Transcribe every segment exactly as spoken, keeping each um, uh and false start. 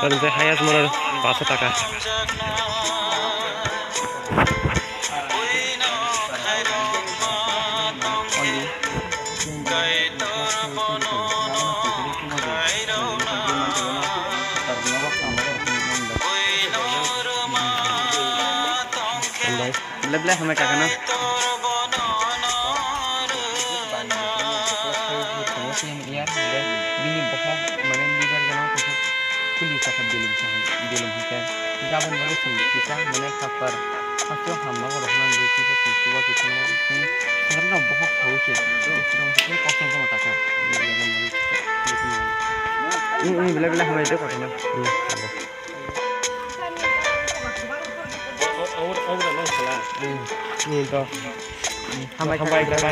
Ang je highest mano paso taka. Belai belai hambai kaka no. Bini bokhok mane liver gana kaisa kuli kaka belum sa belum hake. Gabon bari sing kisa mane kapar hasto hamna borok na dui kisa sing suba kisa na sing sekarang no bokhok thawi se. Sing sing kosong sama kaka. Ini ini belai belai hambai de kaka no. Ni to. Hambai kha.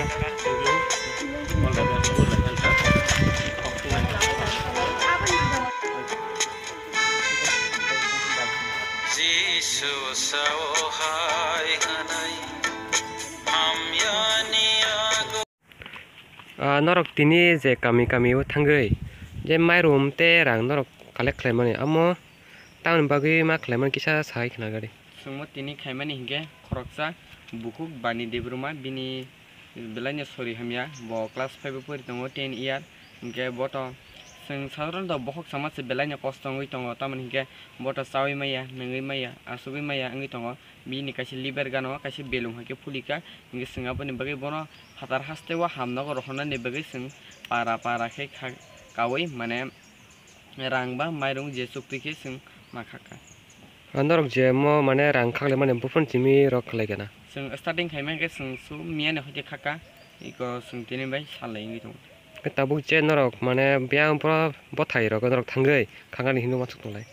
Jisu sao hai hanai hamyani ago. Ah, norok tini je kami kami o thangwi je mairum tei rang norok collect khlaimani, amo tamoni bagwi ma khlaimani kisa sai khna gari. Chwngmo tini khaimani hinkhe khoroksa bukhuk Bani Debbarma, bini belaino sori hamya, bo class five o pori tongo, ten year, hinkhe bo to chwng sadharanto bokhok sama se belaino kosto wngwi tongo, tamoni hinkhe bo to chaui maya, nungwi maya, achugwi maya wngwi tongo. Bini kaisa liver gano kaisa belum hai khe phulika, hinkhe chwng aboni bagwi bono phatar hasteo hamnogo rohornani bagwi chwng para para khe kha-, kaui mane rang ba mairung je chuktwi khe chwng ma khakha. Ah, norok je mo mane rang khakle mani buphang simi rok khlai gana. Chwng starting khai mankhe chwng su miyani hoite khakha, iko chwng tini bai sal lai wngwi tongo. Khe tabuk je norok mane biyang pura bwthai rok norok thangwi khakani hinwi uansuk tonglai.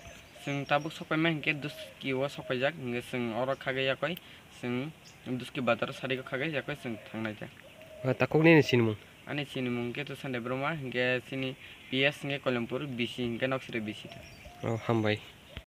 Chwng tabuk sokpai mankhe Duski o sokpaijak, hinkhe chwng oro khagwi yakoi chwng Duski bazar o sari o khagwi yakoi chwng thangnai jak. Ah, takhuk nini sinimung? Ani sinimung khe to Sande Brahma, hinkhe chini P S hinkhe Koilampur, B C hinkhe Noksiri B C ta. Oh, hambai.